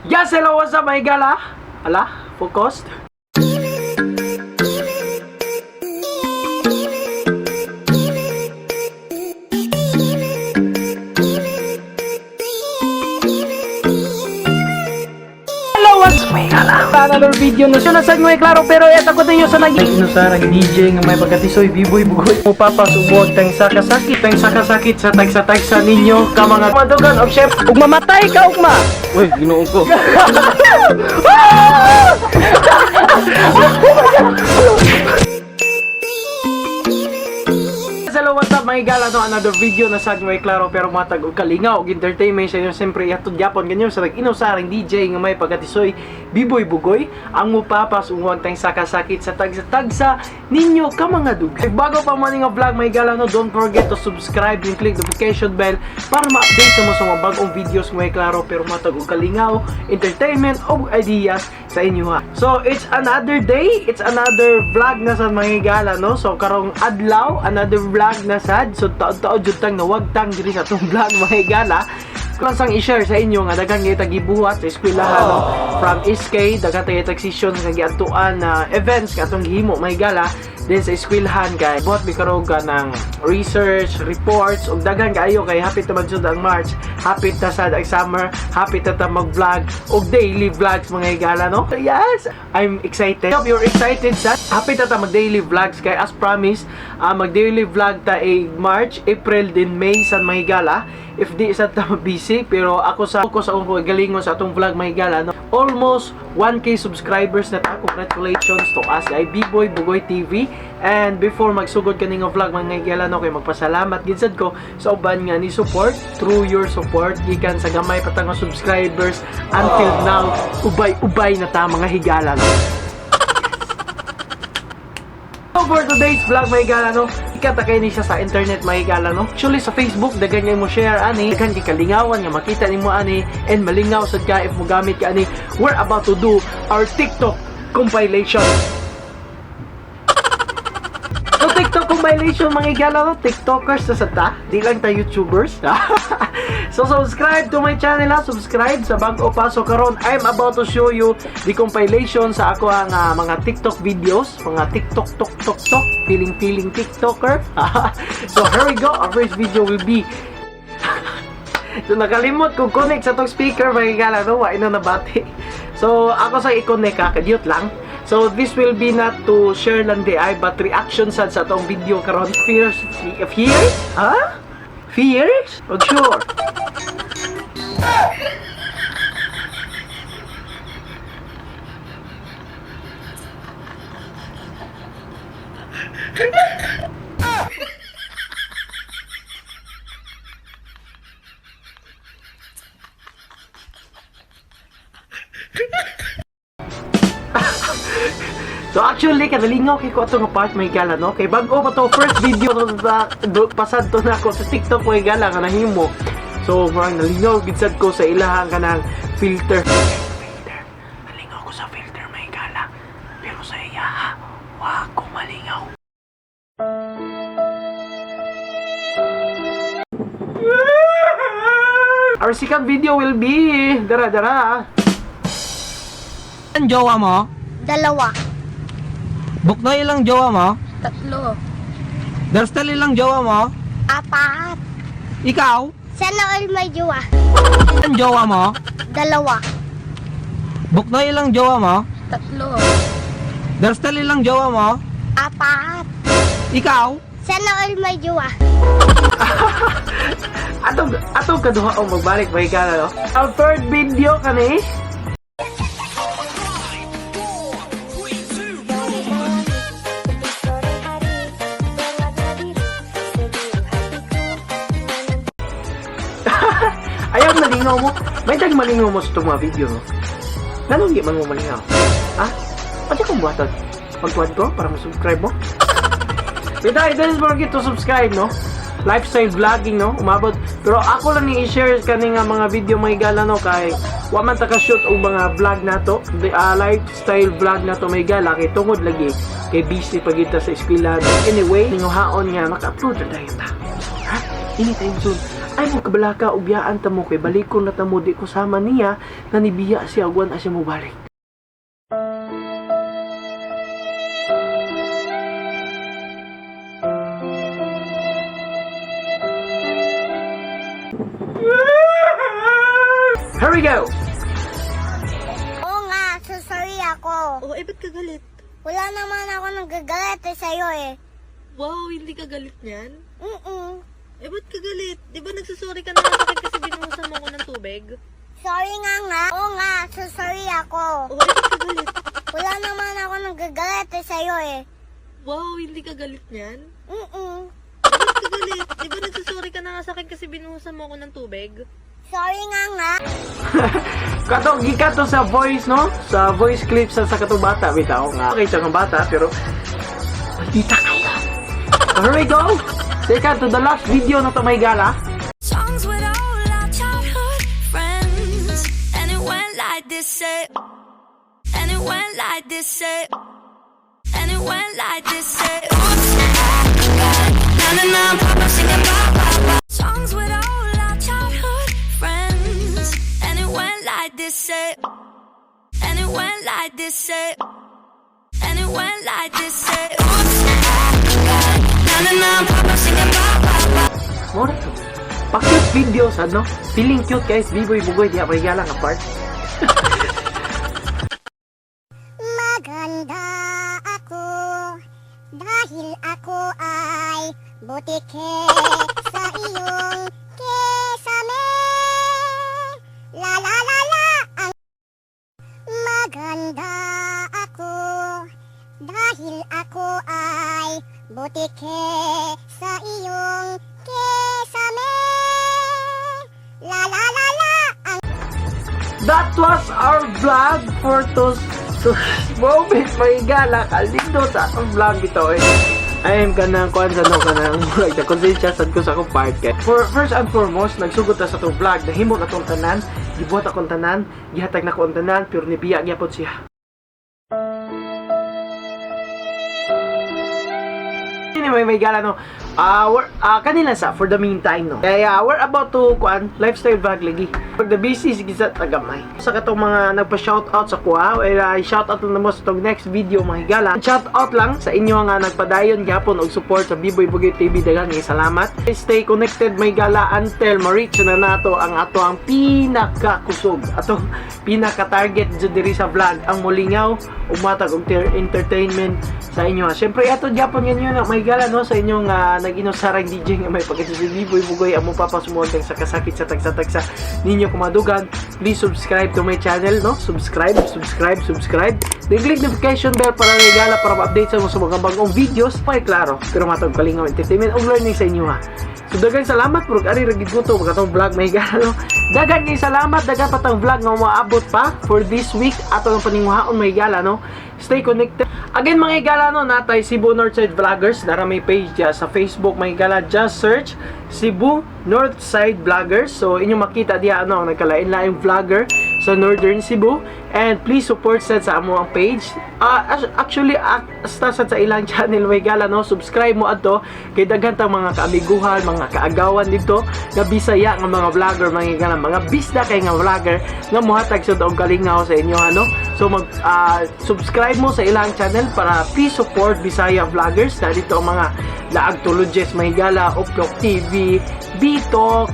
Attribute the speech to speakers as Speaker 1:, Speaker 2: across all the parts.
Speaker 1: Yes, hello, what's up, mga higala? Ala, focused? Hello, what's up, mga higala? Another video na siya nasa mga klaro, pero eto ko ninyo sa nag sa nag DJ nga may pagkatisoy, biboy, bugoy, mo papasubuag tang sakasakit, tang sakasakit sa tagsa-tagsa ninyo ka mga madugan of chef. Ug mamatay ka ugma.
Speaker 2: Uy, ginoo ko.
Speaker 1: Hello, what's up, mga higala? No, another video na sa may klaro pero matag og kalingaw og entertainment sa inyo. Siyempre, ihatod gyapon ganyan sa nag-inusaring DJ nga may pagkatisoy, Biboy Bugoy, ang mupapas umuwag tayong sakasakit sa tagsa-tagsa ninyo ka mga dugay. Bago pa man nga vlog, mga higala, no, don't forget to subscribe and click notification bell para ma-update sa mo sa mga bagong videos, mga klaro pero matag og kalingaw, entertainment og ideas sa inyo ha. So, it's another day, it's another vlog na sa mga higala, no? So, karong adlaw, another vlog na sad. So, taod-taod jud tang nawagtang diri sa atong vlog, mga higala. Kung sang i-share sa inyo nga daghan gyud gibuhat sa eskwelahan, no? From SK daghan tayo tag sessions nga giadtuan na events nga atong gihimo, mga higala, then sa eskwelahan kay buhat mi karon ka ng research reports ug daghan kaayo kay hapit na man jud ang March, hapit na sad ang summer, hapit na ta mag-vlog og daily vlogs, mga higala, no? Yes, I'm excited. Hope you're excited sa hapit na ta mag daily vlogs kay as promised, mag daily vlog ta ay March, April din May san, mga higala, if di sa ta busy. Pero ako sa akong galingon sa atong vlog, mga higala, no? Almost 1K subscribers na ta. Congratulations to us ay B-Boy Bugoy TV. And before magsugod kani nga vlog, mga higala, no, kay magpasalamat gid sad ko sa uban nga ni support through your support gikan sa gamay pa ta nga subscribers until now, ubay-ubay na ta, mga higala, no? So for today's vlog, mga higala, no, ikatakay ni siya sa internet, mga higala, no? Actually sa Facebook, daghan nga mo share ani, daghan kay kalingawan nga makita nimo ani, and malingaw sad ka if mo gamit ka ani. We're about to do our TikTok compilation. So TikTok compilation, mga higala, no? TikTokers na sa ta, di lang ta YouTubers. So subscribe to my channel ha, subscribe sa bago pa. So karon I'm about to show you the compilation sa ako ang mga TikTok videos, mga TikTok tok tok tok, feeling feeling TikToker. So here we go. Our first video will be. So nakalimot ko connect sa tong speaker, mga higala, no, wa na nabati. So ako sa i-connect ha, kadyot lang. So this will be not to share lang di ay but reaction sad sa atong video karon. Fears, fears? Ha? Fears? Oh, sure. So actually, kanalingaw kay ko ato nga part, may gala, no? Kay bag-o pa to, first video to pasad to na ako sa TikTok, may gala, nga nahimo. So murang nalingaw gid sad ko sa ilahang kanang filter. Filter. Nalingaw ko sa filter, may gala. Pero sa iya ha, wa ko malingaw. Our second video will be dara dara.
Speaker 2: Ang jowa mo?
Speaker 3: Dalawa.
Speaker 2: Buknoy ilang jowa mo?
Speaker 3: Tatlo.
Speaker 2: Darstel ilang jowa mo?
Speaker 3: Apat.
Speaker 2: Ikaw?
Speaker 3: Sana all may jowa.
Speaker 2: Ang jowa mo?
Speaker 3: Dalawa.
Speaker 2: Buknoy ilang jowa mo?
Speaker 3: Tatlo.
Speaker 2: Darstel ilang jowa mo?
Speaker 3: Apat.
Speaker 2: Ikaw?
Speaker 3: Sana all may jowa.
Speaker 1: Atong atong kaduha o magbalik may gala, no? Ang third video kani. Ayaw malingaw mo. May tag malingaw mo sa itong mga video, no? Nanong di man mo malingaw? Ha? Pati kong buhaton. Pagtuwad ko para mo-subscribe mo. Without, don't forget to subscribe, no? Lifestyle vlogging, no? Umabot. Pero ako lang ni i-share kani nga mga video, mga higala, no? Kay wa man ta ka-shoot og mga vlog nato, the lifestyle vlog nato, may gala, kay tungod lagi kay busy pagita sa eskwela. Anyway, ninyo haon nga maka-upload ra dayon ta. So, ha? Anytime soon. Ay mo kabalaka, ubiyaan ta mo kay balikon na ta mo, di ko sama niya na nibiya siya ug na siya mobalik. Here we go.
Speaker 3: Oo nga, so sorry ako.
Speaker 4: Oh, eh, ba't ka galit?
Speaker 3: Wala naman ako nagagalit eh sa'yo eh.
Speaker 4: Wow, hindi ka galit niyan?
Speaker 3: Mm-mm.
Speaker 4: Eh, ba't ka galit? Di ba nagsusorry ka na lang sa akin kasi binuhusan mo ako ng tubig?
Speaker 3: Sorry nga nga. Oo nga, so sorry ako.
Speaker 4: Oh, eh, ba't ka galit?
Speaker 3: Wala naman ako nagagalit eh sa'yo eh.
Speaker 4: Wow, hindi ka galit niyan?
Speaker 3: Mm-mm.
Speaker 4: Eh, ba't ka galit? Di ba nagsusorry ka na nga sa akin kasi binuhusan mo ako ng tubig?
Speaker 3: Sorry nga nga.
Speaker 1: Kato gikan to sa voice, no? Sa voice clip sa katong bata bitaw nga. Okay siya nga bata pero maldita kayo. So here we go. Second to the last video na to, may gala.
Speaker 5: Songs with all our childhood friends. And it went like this, say. And it went like this, say. And it went like this, say. Oops, I got na na na, papa singing ba ba ba. Songs with all our childhood friends. And it went like this, say. And it went like this, say. And it went like this, say. Oops, I got na na na, papa singing ba ba ba.
Speaker 1: Mo na to. Pa-cute video sad, no? Feeling cute guys, Biboy Bugoy diha may gala nga part.
Speaker 3: Maganda ako dahil ako ay butike sa iyong kesame. La la la la ang maganda ako dahil ako ay butike sa iyong kesame. La la la la ang
Speaker 1: That was our vlog for to so, moment may gala kalindo sa atong vlog ito eh. I am kanang kuan sa no kanang murag na konsensya sad ko sa akong part kay. For first and foremost, nagsugod ta sa atong vlog, nahimo na tong tanan, gibuhat akong tanan, gihatag na ko ang tanan, pero nibiya gyapon siya. Anyway, may gala no. We're, kanila sa for the meantime no. Kaya we're about to kuan lifestyle vlog lagi. Pag the busy sige sa tagamay. Sa katong mga nagpa-shout out sa kuha, eh, shout out lang na mo sa tong next video mga higala. Shout out lang sa inyo nga nagpadayon gyapon og support sa Biboy Bugoy TV, daghang salamat. Stay connected may gala until ma-reach na nato ang ato ang pinakakusog, atong pinaka-target jud diri sa vlog, ang mulingaw ug matag og entertainment sa inyo. Syempre ato gyapon ganyo na may gala no sa inyong nag-inusarang DJ nga may pagkita si Biboy Bugoy ang mapapasumuoteng sa kasakit sa tagsa-tagsa ninyo kumadugan. Please subscribe to my channel, no? Subscribe, subscribe, subscribe. Then click notification bell para may gala para ma-update sa mo sa mga bagong videos. May klaro, pero matag kalingaw entertainment ug learning sa inyo ha. So daghang salamat bro, ari ra gid ko to katong vlog may gala no. Daghan kay salamat, daghan pa tang vlog nga moabot pa for this week ato ang paninguhaon may gala no. Stay connected. Again mga higala no, natay Cebu Northside Vloggers, nara may page dyan sa Facebook mga higala, just search Cebu Northside Vloggers. So inyong makita diya ano, nagkalain-laing vlogger sa Northern Cebu and please support sad sa amo ang page. Actually hasta sad sa ilang channel may gala no, subscribe mo adto kay daghan tang mga kaamiguhan, mga kaagawan dito nga Bisaya nga mga vlogger mga higala, mga bisda kay nga vlogger nga mohatag sad og kalingaw sa inyo ano. So mag subscribe mo sa ilang channel para please support Bisaya vloggers na dito ang mga Laag Tuludjes may gala, Uplok TV, Bitok,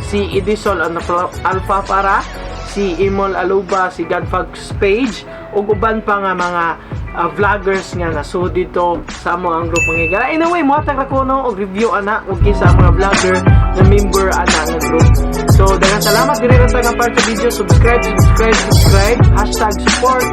Speaker 1: si Edisol Alpha para si Imol Aluba, si Godfox Page ug uban pa nga mga vloggers nga nasuod dito sa amo ang group mga higala. Anyway, mohatag ra ko no og review ana og kinsa ang mga vlogger na member ana nga group. So daghang salamat diri ra ta nga part sa video. Subscribe, subscribe, subscribe. #support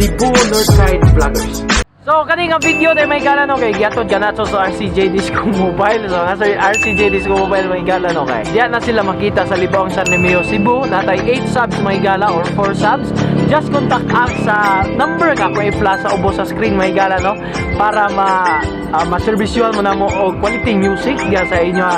Speaker 1: Cebu Northside Vloggers. So, kani nga video day may gala no kay giatod ganato sa RCJ Disco Mobile. So, nasa RCJ Disco Mobile may gala no kay. Diyan na sila makita sa Libong San Remeo, Cebu. Natay 8 subs may gala or 4 subs. Just contact us sa number nga ko i-flash sa ubos sa screen may gala no para ma maservisyohan mo na mo og quality music diya sa inyo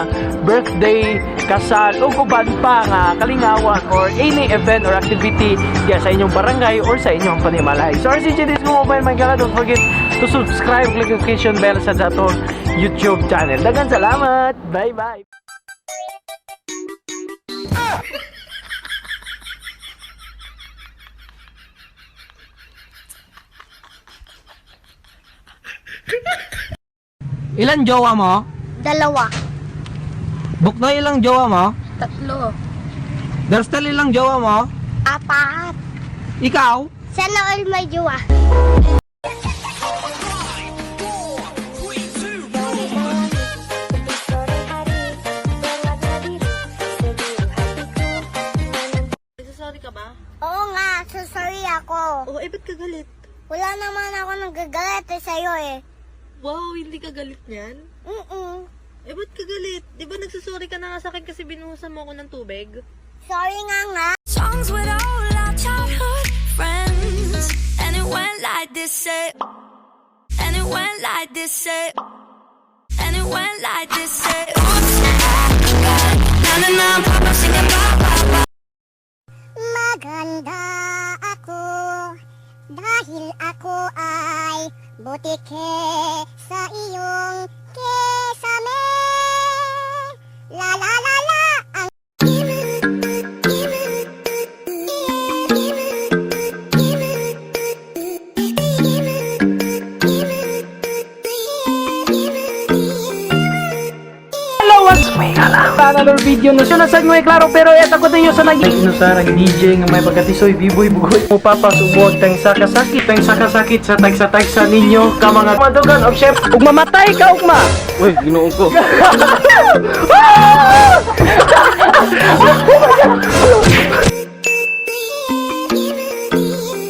Speaker 1: birthday, kasal ug uban pa nga kalingawan or any event or activity diya sa inyong barangay or sa inyong panimalay. So RCJ Disco Mobile may gala, don't forget to subscribe, click notification bell sa atong YouTube channel. Daghang salamat. Bye bye.
Speaker 2: Ilan jowa mo?
Speaker 3: Dalawa.
Speaker 2: Buknoy ilang jowa mo?
Speaker 3: Tatlo.
Speaker 2: Darstel ilang jowa mo?
Speaker 3: Apat.
Speaker 2: Ikaw?
Speaker 3: Sana all may jowa.
Speaker 4: Nagsusorry ka ba?
Speaker 3: Oo nga, so sorry ako.
Speaker 4: Oo, eh ba't ka galit?
Speaker 3: Wala naman ako nagagalit eh sa'yo eh.
Speaker 4: Wow, hindi ka galit niyan?
Speaker 3: Mm-mm.
Speaker 4: Eh ba't ka galit? Di ba nagsusorry ka na nga sa akin kasi binuhusan mo ako ng tubig?
Speaker 3: Sorry nga nga.
Speaker 5: Songs with all our childhood friends. And it went like this, say. And it went like this, say. And it went like this, say. Oops, I got na na na, papa singing ba ba ba.
Speaker 3: Maganda ako dahil ako ay butike sa iyong kesame. La la la la ang.
Speaker 1: Hello, what's another video na siya nasad mo klaro pero eto ko ninyo sa naging inusarang DJ nga may pagkatisoy biboy bugoy mo papasubuag tang sakasakit tang sakasakit sa tagsa-tagsa ninyo ka mga madugan og chef ug mamatay ka ugma.
Speaker 2: Uy, ginoo ko.
Speaker 1: Ah!